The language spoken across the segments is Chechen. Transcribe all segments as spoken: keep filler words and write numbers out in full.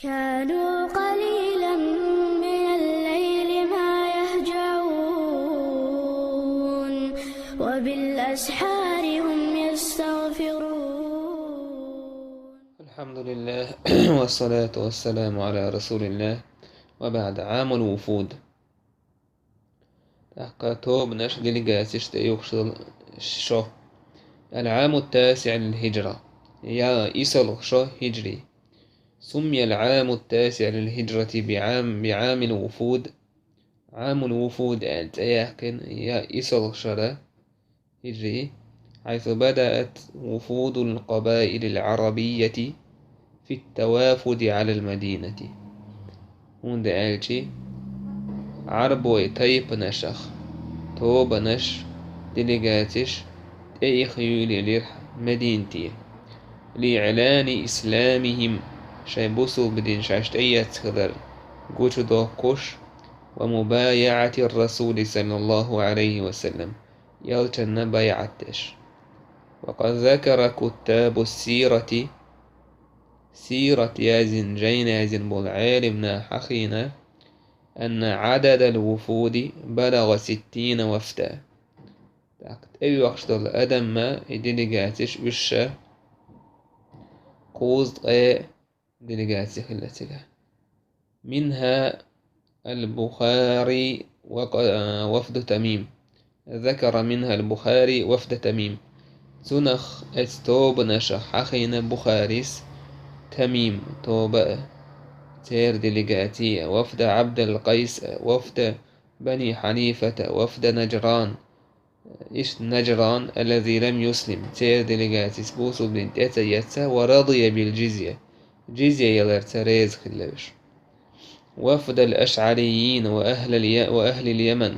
كانوا قليلا من الليل ما يهجعون، وبالأسحار هم يستغفرون. الحمد لله، والصلاة والسلام على رسول الله، وبعد. عام الوفود. ТӀаккха тобанаш, делегацеш тӀеюхуш йола шо. العام التاسع للهجرة. Я исалгӀа шо хиджри. سمي العام التاسع للهجرة بعام، بعام الوفود. عام الوفود аьлла цӀе яьккхина я исалгӀа шера хиджри. حيث بدأت وفود القبائل العربية في التوافد على المدينة. ХӀунда аьлча, Ӏарбой тайпанашах тобанаш, делегацеш тӀеиха йолаелира Мадинате. لإعلان إسلامهم, шайн бусалба дин шаьш тӀеэцна хилар гучадоккхуш, ومبايعة الرسول صلى الله عليه وسلم, элчанна байӀат деш. وقد ذكر كتاب السيرة, сират язйина, жайна язйина болу Ӏелимнаха хьахийна, أن عدد الوفود بلغ ستين وفدا. ТӀаккха тӀеоьхуш долу адамаш, и делегацеш уьш ша кхузткъе делегаци хилла цигахь. منها البخاري وق-، وفد تميم. ذكر منها البخاري وفد تميم. Цунах, оцу тобанашах хьахийна Бухарис Тамим тоба а, церан делегаци а, وفد عبد القيس а, وفد بني حنيفة а, وفد نجران. Иштта Наджран, الذي لم يسلم, церан делегацис бусалба дин тӀе ца эцна, ورضي بالجزية, джизья яларца реза хилла уьш. وفد الأشعريين وأهل الي-، وأهل اليمن.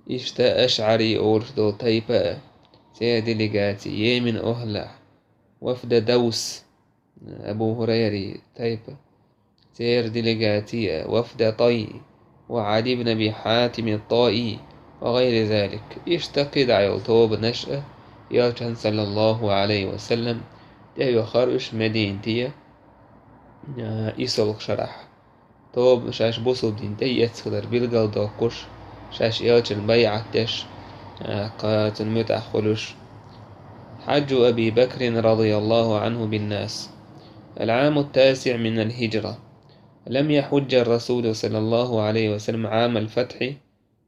Иштта ашӀари олуш долу тайпа а, церан делегаци Йемен охӀлахь, وفد دوس, Абу ХӀурайри тайпа, церан делегаци а, وفد طي وعدي بن أبي حاتم الطائي وغير ذلك. Иштта кхидӀа йолу тобанаш а, элчан, саллаллаху Ӏалайхи ва саллам, тӀеоьхура уьш Мадинате, а, исалгӀа шарахь. Тоба шаьш бусалба дин тӀеэцна хилар билгалдоккхуш, шаьш элчан байӀат деш, а, кхачун муьтӀахь хуьлуш. حج أبي بكر رضي الله عنه بالناس. العام التاسع من الهجرة. لم يحج الرسول صلى الله عليه وسلم عام الفتح،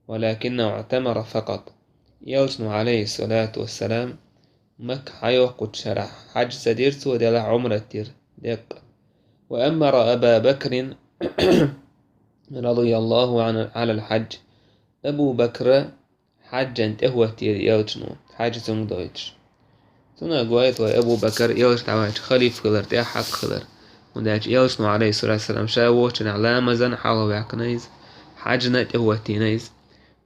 ولكنه اعتمر فقط. Элчано, Ӏалайхи ссалату вассалам, Макка хьайоккхучу шарахь хьаьж ца дира цо, делахь Ӏумрат дира деккъа. وأمر أبا بكر رضي الله عنه على الحج. Абу Бакра хьаьжна тӀехӀоттийра элчано, хьаьж цунга дойтуш. Цунах гойту вай Абу Бакар элча дӀаваьлча халифа хилар, тӀаьхьа хьакъ хилар. ХӀунда аьлча элчано, Ӏалайхи ссалату вассалам, ша воцучу хенахь ламазан хьалхаваьккхина иза, хьаьжна тӀехӀоттийна иза.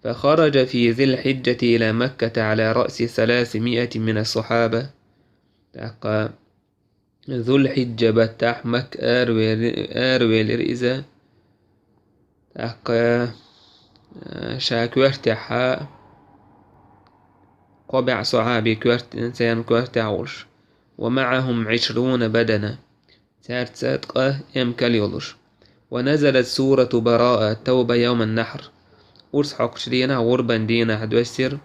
فخرج في ذي الحجة إلى مكة على رأس ثلاثمائة من الصحابة. ТӀаккха Зулхьиджа баттахь Макка аравели-, аравелира иза. ТӀаккха, а, ша коьртехьа кхо бӀе сахьаби коьрт-, церан коьртехь волуш. ومعهم عشرون بدنة. Цаьрца ткъа эмкал йолуш. ونزلت سورة براءة، التوبة، يوم النحر. Урс хьокхучу дийнахь, гӀурбан дийнахь доьссира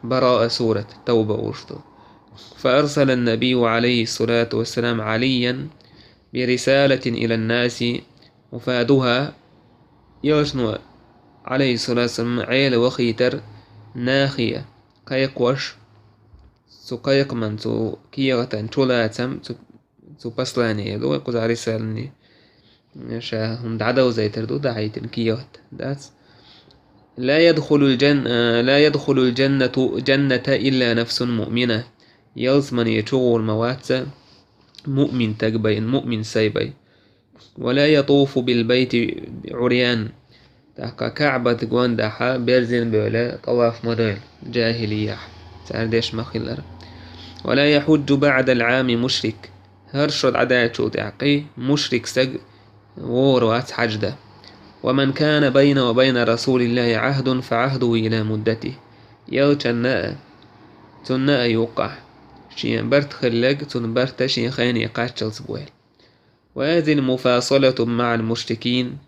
Бараа сурат, Тавба урс ду. فأرسل النبي عليه الصلاة والسلام عليا برسالة إلى الناس مفادها. Элчано, Ӏалайхи ссалату вассалам, Ӏела вахийтар нахе кхайкхош, цу кхайкхаман, цу кехатан чулацам, цу, цу послание ду вай кхузахь рисалани. Ша хӀума дӀадовзайтар ду, дӀахьийтина кехат дац. لا يدخل الجن-، لا يدخل الجنة، جنة إلا نفس مؤمنة. Ялсамане чугӀур ма вац муъмин стаг бен, муъмин сай бен. ولا يطوف بالبيت عريان. ТӀаккха КаӀбат гондахьа берзина бевлла тӀаваф ма дойла, джахилияхь цара деш ма-хиллара. ولا يحج بعد العام مشرك. ХӀара шо дӀадаьллачул тӀаьхьа кхин мушрик стаг вогӀур вац хьаьж дан. ومن كان بينه وبين رسول الله عهد فعهده إلى مدته. Элчанна а, цунна а юккъахь шен барт хилларг, цунна барта шен хене кхаччалц бу аьлла. وهذه المفاصلة مع المشركين,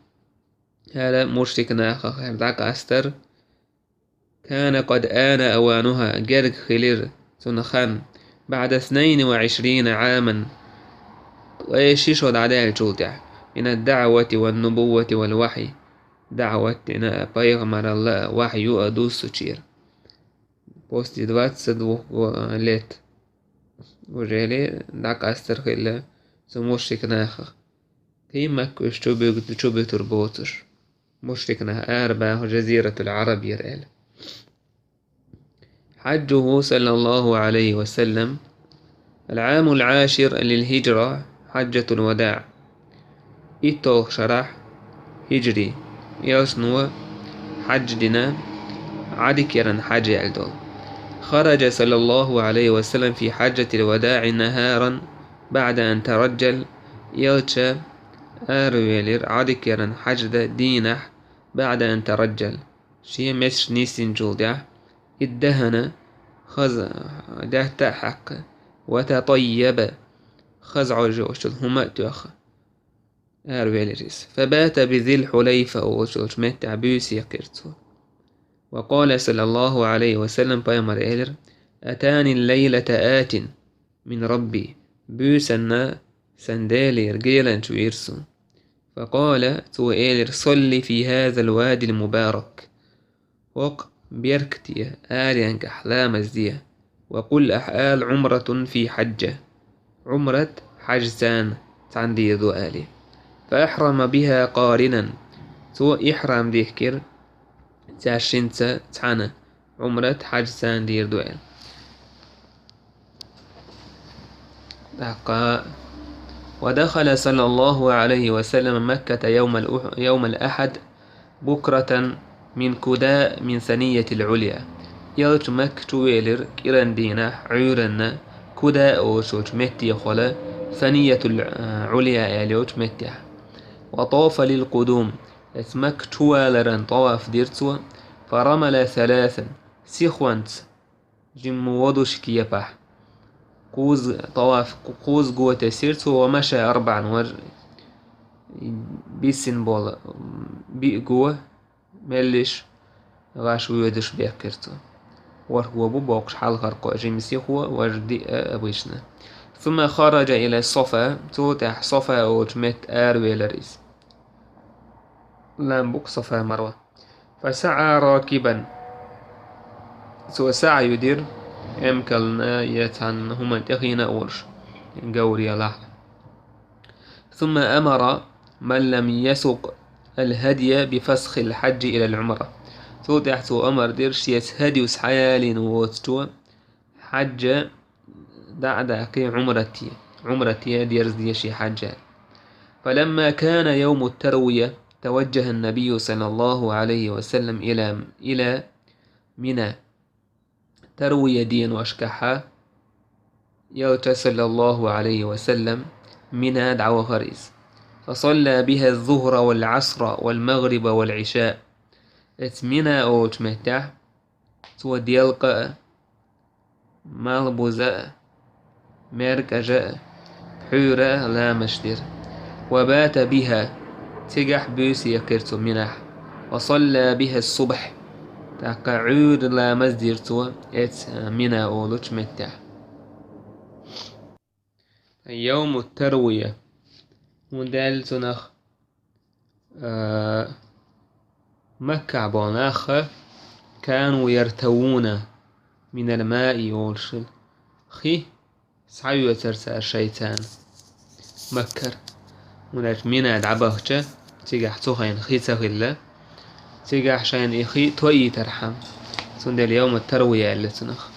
хӀара мушрик нахах хӀара дӀакъастар, كان قد آن أوانها, герга хилира цунна хан, بعد اثنين وعشرين عاما, ткъе ши шо дӀадаьллачул тӀаьхьа, من الدعوة والنبوة والوحي, даӀват дина а, пайхамаралла а, вахью а дуссучуьра. После двадцать двух го-, лет. Уже дӀакъастар хилла цу мушрик нахах. Кхин Макка уьш чубуьг-, чубуьтур боцуш. Мушрик нах арабаха Жазиратул Араб яра аьлла. حجه صلى الله عليه وسلم العام العاشر للهجرة حجة الوداع. ИтталгӀа шарахь хӀижри, элчано хьаьж дина, Ӏадика яран хьаьж яьлла долу. خرج صلى الله عليه وسلم في حجة الوداع نهارا بعد أن ترجل, элча аравелира Ӏадика яран хьаьж дан дийнахь, بعد أن ترجل, шен метташ нисдинчул тӀаьхьа, ادهن, хаза даьтта а хьаькхна, وتطيب, хаза Ӏожаллаш йолу хӀума а тоьхна, аравелира иза. فبات بذي الحليفة олучу меттехь буьйса яьккхира цо. وقال صلى الله عليه وسلم, пайхамара элира: أتاني الليلة آت من ربي, буьйсанна сан Делера геланча вийра суна. فقال, цо элира: صل في هذا الوادي المبارك, хӀокху беркате аренгахь ламаз де. وقل أح-, آل عمرة في حجة, Ӏумрат хьаьжцана цхьаьна дийр ду, алий. فأحرم بها قارانا, цо ихьрам дихкира цаьршинца цхьаьна, Ӏумрат хьаьжцана дийр ду аьлла. ТӀаккха: ودخل صلى الله عليه وسلم مكة يوم الأح-, يوم الأحد بكرة من كداء من ثنية العليا. Элча Макка чувелира кӀиран дийнахь Ӏуьйранна Куда олучу меттехула, Саниятул Ӏулия аьлла йолчу меттехь. وطاف للقدوم, эцу Макка чуваларан тӀаваф дира цо, فرمل ثلاثا, сихонца, жимма водуш кепахь. Кхуза тӀаваф, кхуза го тесира цо, ومشى أربعا, важа биссина болу биъ го, меллиш гӀаш воьдуш бехкира цо. ВорхӀ го бу боккхуш хьалхара кхоъ, жимма сихо, важа диъ а обычно. ثم خرج إلى الصفا, цул тӀаьхьа Сафа олучу метта аравелира иза. Лам бу-кх Сафа, Марва. فسعى راكبا, цо саӀю дира, эмкална я цхьана хӀуманна тӀехийна а волуш, говралахь. ثم أمر من لم يسق الهدي بفسخ الحج إلى العمرة. Цул тӀаьхьа цо амар дира, шеца хӀадю схьаялийна воцучо хьаьж дӀа а даккхий, Ӏумрате, Ӏумрате дерзаде шен хьаьж. فلما كان يوم التروية توجه النبي صلى الله عليه وسلم إلى، إلى منى. Тарвия деношкахьа Элча, саллаллаху Ӏалайхи ва саллам, Мина дӀавахара иза. فصلى بها الظهر والعصر والمغرب والعشاء. Эцу Мина олучу меттехь цо делкъа а, малхбуза а, маьркӀажа а, пхьуьйра а ламазаш дира. وبات بها, цигахь буьйса яьккхира цо Минахь. وصلى بها الصبح, тӀаккха Ӏуьйра ламаз дира цо эцу Мина олучу меттехь. Йовмут-Тарвия. ХӀунда аьлла цунах, а, Маккахь болу нах, كانوا يرتوون من الماء олуш, хи схьаоьцура цара шайца Маккара. ХӀунда аьлча Мина дӀабахча, цигахь цу хенахь хи ца хилла, цигахь шайна и хи тоийтархьама. Цундела Йовмут-Тарвия аьлла цунах.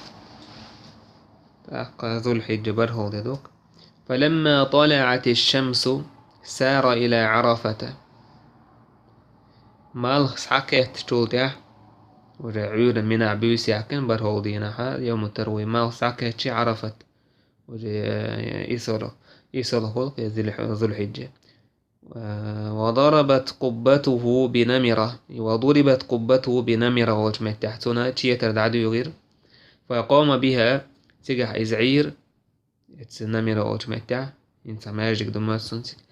ТӀаккха Зулхьиджа бархӀалгӀа де ду-кх. فلما طلعت الشمس سار إلى عرفة. Малх схьакхеттачул тӀаьхьа, уже Ӏуьйра Минахь буьйса яьккхина бархӀалгӀа дийнахьа, Йовмут-Тарвия, малх схьакхетча Ӏарафат, уже, э, исалгӀа, исалгӀа хуьлу-кх Зулхь-, Зулхьиджа. وضربت قبته بنمرة, وضربت قبته بنمرة олучу меттехь цунна четар дӀадуьйгӀира. فقام بها, цигахь иза Ӏийра, эцу Намира олучу меттехь, хӀинца маьждиг ду массо а цигахь.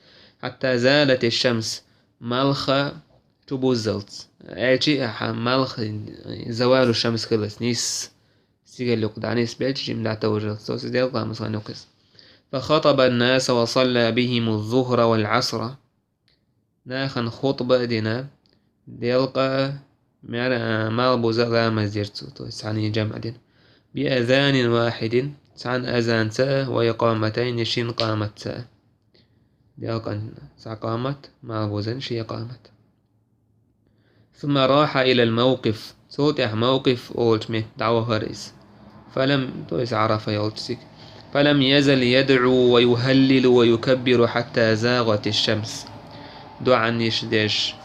حتى زالت الشمس, малх чубуззалц. Аьлчи а хьа малх, زوال الشمس хилац, нийсса сигал юкъа дӀанисбелча, жима дӀатовжалц, цо цига делкъа ламаз хиннав-кх из. فخطب الناس وصلى بهم الظهر والعصر. Нахана хутӀба а дина, делкъа а, маьр-, а, малбуза а ламаз дира цо, то есть цхьана жамӀ дина. بأذان واحد, цхьана азанца а, وإقامتين, шин къаматца а. Делкъан цхьа къамат, малбузан ши къамат. ثم راح إلى الموقف. Цул тӀаьхьа Мавкъиф олучу метте дӀавахара иза. فلم, то есть Ӏарафа йолчу цига. فلم يزل يدعو ويهلل ويكبر حتى زاغت الشمس. ДуӀанаш деш,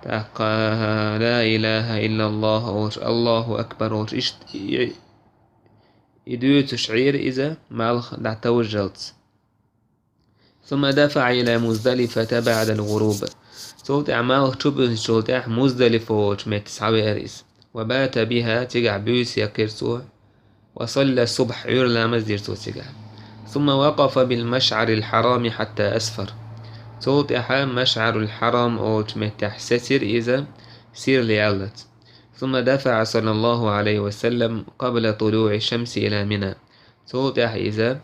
тӀаккха لا إله إلا الله олуш, الله أكبر олуш, иштта и, и дуьйцуш Ӏийра иза, малх дӀатовжалц. ثم دفع إلى مزدلفة بعد الغروب. Цул тӀаьхьа малх чубузначул тӀаьхьа Муздалифа олучу метте схьавеара иза. وبات بها, цигахь буьйса яьккхира цо. وصلى الصبح, Ӏуьйра ламаз дира цо цигахь. ثم وقف بالمشعر الحرام حتى أسفر. Цул тӀаьхьа Машъарул Хьарам олучу меттехь сецира иза, сирла яллалц. ثم دفع صلى الله عليه وسلم قبل طلوع الشمس إلى منى. Цул тӀаьхьа иза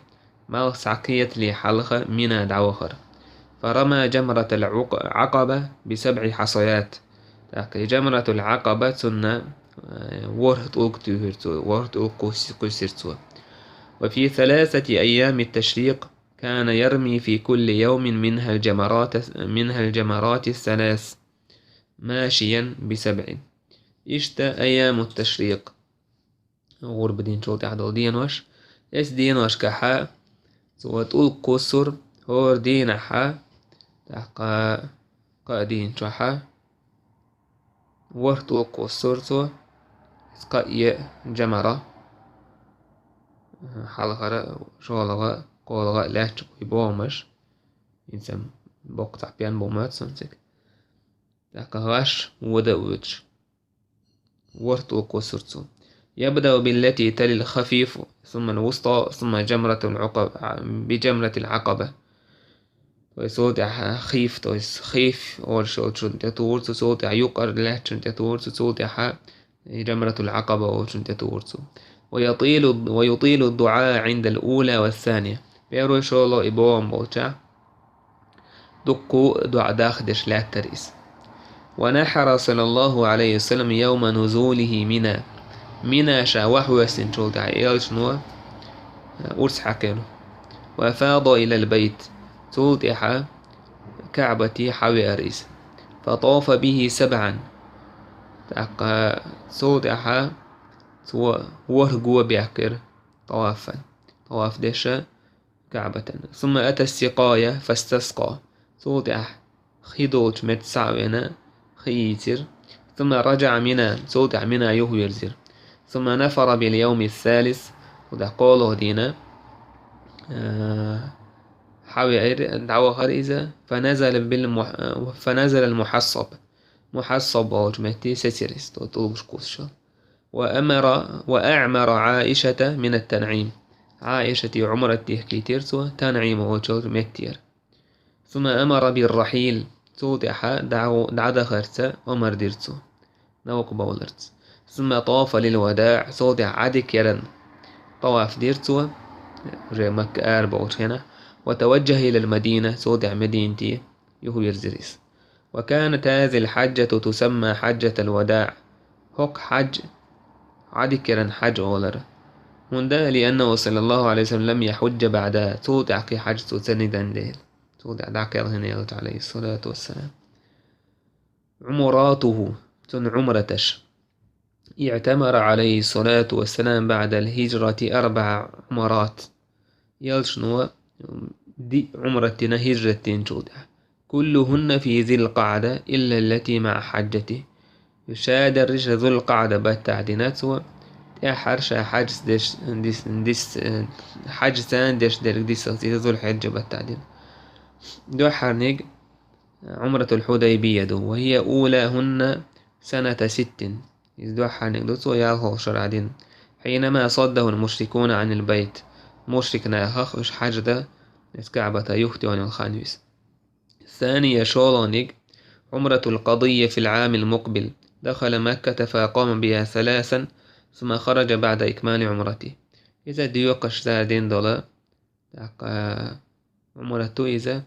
малх схьакхетале хьалха Мина дӀавахара. فرمى جمرة العق-, العقبة بسبع حصيات. ТӀаккха и Жамратул Ӏакъаба цунна, э, ворхӀ тӀулг туьйхира цо, ворхӀ тӀулг кхус-, кхуьссира цо. وفي ثلاثة أيام التشريق كان يرمي في كل يوم منها الجمرات، منها الجمرات الثلاث ماشيا بسبع. Иштта айямут ташрикъ, гӀурба динчул тӀаьхьа долу денош. Эс деношкахьа цо тӀулг кхуссура, хӀора дийнахьа, тӀаккха кхаа дийна чохьа, ворхӀ тӀулг кхуссура цо, кхаа е жамара, хьалхара, шолгӀа, кхоалгӀа лаьтташ и бохамаш, хӀинца боккха цхьа пен бу моьтту суна цига. ТӀаккха гӀаш вода а воьдуш. ВорхӀ тӀулг кхуссура цо. يبدأ بالتي تلي الخفيف، ثم الوسطى، ثم جمرة العقبة، بجمرة العقبة. То есть цул тӀаьхьа хиф, то есть хиф олуш йолчунна тӀетухура цо, цул тӀаьхьа юккъера лаьттачунна тӀетухура цо, цул тӀаьхьа Жамратул Ӏакъаба олучунна тӀетухура цо. ويطيل، ويطيل الدعاء عند الأولى والثانية. Первый, шолгӀа и бохам болчохь дуккха а доӀа дахдеш лаьттара иза. ونحر صلى الله عليه وسلم يوم نزوله منى. Мина ша охьавоьссинчул тӀаьхьа элчано урс хьаькхира. وأفاض إلى البيت. Цул тӀаьхьа КаӀбате хьавеара иза. فطاف به سبعا. ТӀаккха цул тӀаьхьа цо ворхӀ го баьккхира тӀавафан. ТӀаваф деша КаӀбатан. ثم أتى السقاية فاستسقى. Цул тӀаьхьа хи долчу метта схьа а веана, хи йийцира. ثم رجع منى. Цул тӀаьхьа Мина юхавирзира. ثم نفر باليوم الثالث. Цул тӀаьхьа кхоалгӀа дийна, а, хьавеара, дӀавахара иза. فنزل بالمح-، فنزل المحصب. Мухьассаб олучу метте сецира иза, тӀулгаш кхуссуш. وأمر، وأعمر عائشة من التنعيم. Ӏаишате Ӏумрат дихкийтира цо ТанӀим олучу меттера. ثم أمر بالرحيل. Цул тӀаьхьа дӀа-, дӀадахарца омар дира цо, новкъа бовларца. ثم طاف للوداع. Цул тӀаьхьа Ӏадика яран тӀаваф дира цо, уже Макка арабовлучу хенахь. وتوجه إلى المدينة. Цул тӀаьхьа Мединате юхавирзира иза. وكانت هذه الحجة تسمى حجة الوداع. ХӀокху хьаьж Ӏадика яран хьаьж олура. ХӀунда, لأنه صلى الله عليه وسلم لم يحج بعدها. Цул тӀаьхьа кхин хьаьж цо ца дина дела. Цул тӀаьхьа дӀакхелхина элча, عليه الصلاة والسلام. عمراته. Цуьнан Ӏумраташ. اعتمر عليه الصلاة والسلام بعد الهجرة أربع عمرات. Элчано диъ Ӏумрат дина хӀижрат динчул тӀаьхьа. كلهن في ذي القعدة إلا التي مع حجته. Ша дерриш а Зулкъаъда баттахь дина цо, тӀаьххьара ша хьаьжца деш, дис-, дис-, хьаьжца деш дерг дисалц, иза Зулхьиджа баттахь дина. Дуьххьарниг Ӏумратул Хьудайбия ду, وهي أولاهن سنة ست. Иза дуьххьарниг ду цо ялхолгӀа шарахь дина. حينما صده المشركون عن البيت. Мушрик нахах уьш хьаьж дан, иза КаӀбата юхатоьхна йолу хан ю иза. الثانية, шолгӀаниг, عمرة القضية في العام المقبل. دخل مكة فأقام بها ثلاثا ثم خرج بعد إكمال عمرته. Иза доькъуш цар дина долу, тӀаккха Ӏумрат ду иза,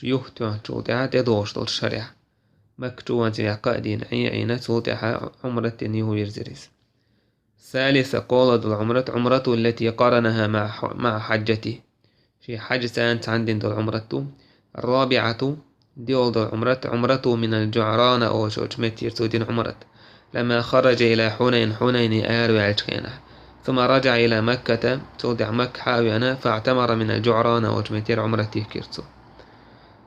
юха тоьхначул тӀаьхьа тӀедогӀуш долчу шарехь. Макка чу ван цигахь кхаа дийна Ӏе Ӏийна, цул тӀаьхьа Ӏумрат дина юха вирзира иза. الثالثة, кхоалгӀа долу Ӏумрат, عمرته التي قرنها مع ح-, مع حجته. Шен хьаьжцанна цхьаьна дина долу Ӏумрат ду. الرابعة, диъалгӀа долу Ӏумрат, عمرته من الجعرانة олучу меттера цо дина Ӏумрат. لما خرج إلى حنين, Хьунайне араваьллачу хенахь. ثم رجع إلى مكة, цул тӀаьхьа Макка хьа а веана, فاعتمر من الجعرانة олучу меттера Ӏумрат дихкира цо.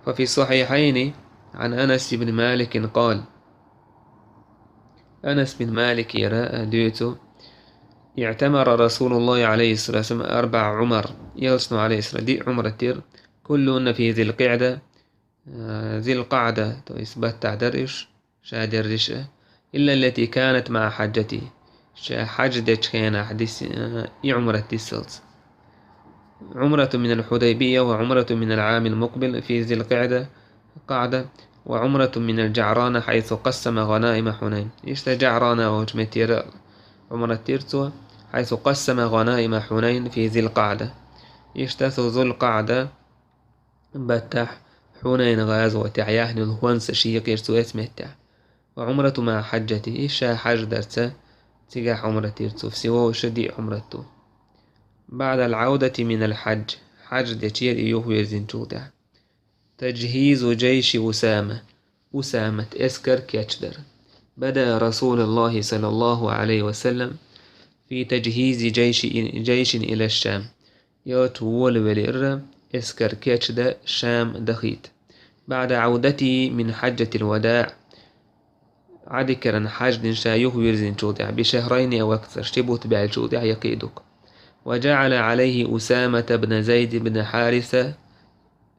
ففي الصحيحين عن أنس بن مالك قال, Анас бин Маликера дуьйцу: اعتمر رسول الله عليه الصلاة والسلام أربع عمر. Элчано, عليه السلام, диъ Ӏумрат дира, كلهن في ذي القعدة, а, Зилкъаъда, то есть баттахь дара уьш, ша дерриш а, إلا التي كانت مع حجته, ша хьаьж дечу хенахь дис-, а, и Ӏумрат дисалц. عمرة من الحديبية وعمرة من العام المقبل في ذي القعدة، قعدة، وعمرة من الجعرانة حيث قسم غنائم حنين. Иштта Джаърана олучу меттера Ӏумрат дира цо, حيث قسم غنائم حنين في ذي القعدة. Иштта цо Зулкъаъда баттахь Хьунайн гӀазотехь яьхна йолу хӀонс шийкъира цо эцу меттехь. وعمرة مع حجته, и ша хьаьж дарца цигахь Ӏумрат дира цо, всего уьш диъ Ӏумрат ду. بعد العودة من الحج, хьаьж дечера и юхавирзинчул тӀаьхьа. تجهيز جيش أسامة, Усамат эскар кечдар. بدأ رسول الله صلى الله عليه وسلم في تجهيز جيش, جيش إلى الشام. Элча волавелира эскар кечдан Шам дахийта. بعد عودته من حجة الوداع, Ӏадикаран хьаьж дина ша юхавирзинчул тӀаьхьа, بشهرين أو أكثر, ши бутт баьллачул тӀаьхьа я кхин а дукха. وجعل عليه أسامة بن زيد بن حارثة,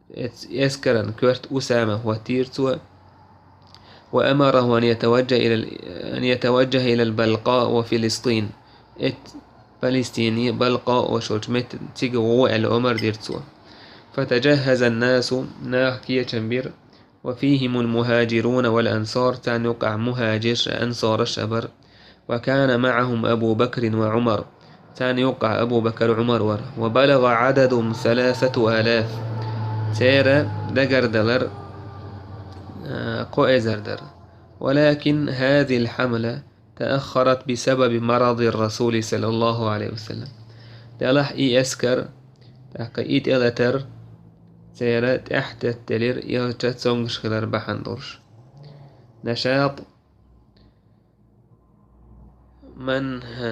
эц-, эскаран коьрта Усама хӀоттийра цо, وأمره أن يتوجه إلى ال-، أن يتوجه إلى البلقاء وفلسطين. Эц-, Палестине, Балкъа олучу метте цига гӀо аьлла омра дира цо. فتجهز الناس, наха кечам бира, وفيهم المهاجرون والأنصار, царна юкъахь мухӀажирш а, ансараш а бара. وكان معهم أبو بكر وعمر, царна юкъахь Абу Бакр, Ӏумар вара. وبلغ عددهم ثلاثة آلاف, церан дагардалар, а, кхо эзар дара. ولكن هذه الحملة تأخرت بسبب مرض الرسول صلى الله عليه وسلم. Делахь и эскар, тӀаккха и тӀелатар церан тӀаьхьа теттелира, элча цомгуш хилар бахьана долуш. نشاط من،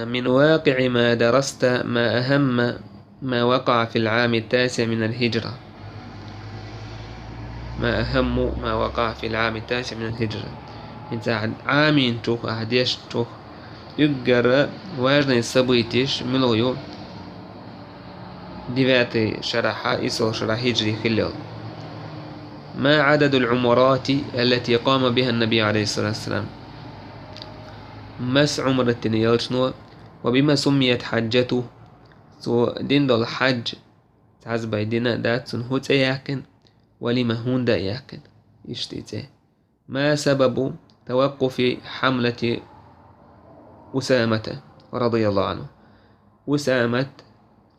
من واقع ما درست ما أهم ما وقع في العام التاسع من الهجرة. ما أهم ما وقع في العام التاسع من الهجرة. ХӀинца ахь Ӏамийначух, ахь дешначух уггар важный событиеш мила ю девятый шарахь, исолгӀа шарахь хиджри хилла йолу. ما عدد العمرات التي قام بها النبي عليه الصلاة والسلام؟ Маса Ӏумрат дина элчано, وبما سميت حجته, цо дина долу хьаьж, цхьазбай дина дац цунна, хӀун цӀе яьккхина, ولم, хӀунда а яьккхина, иштта и цӀе. ما سبب توقف حملة أسامة رضي الله عنه؟ Усамат,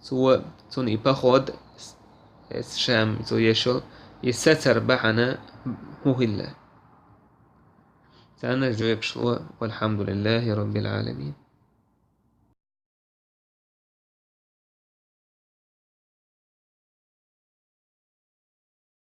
цо, цунна и поход, эс Шам цо еш йолу, и сацар бахьана хӀун хилла? Царна жоьпаш ло, والحمد لله رب العالمين.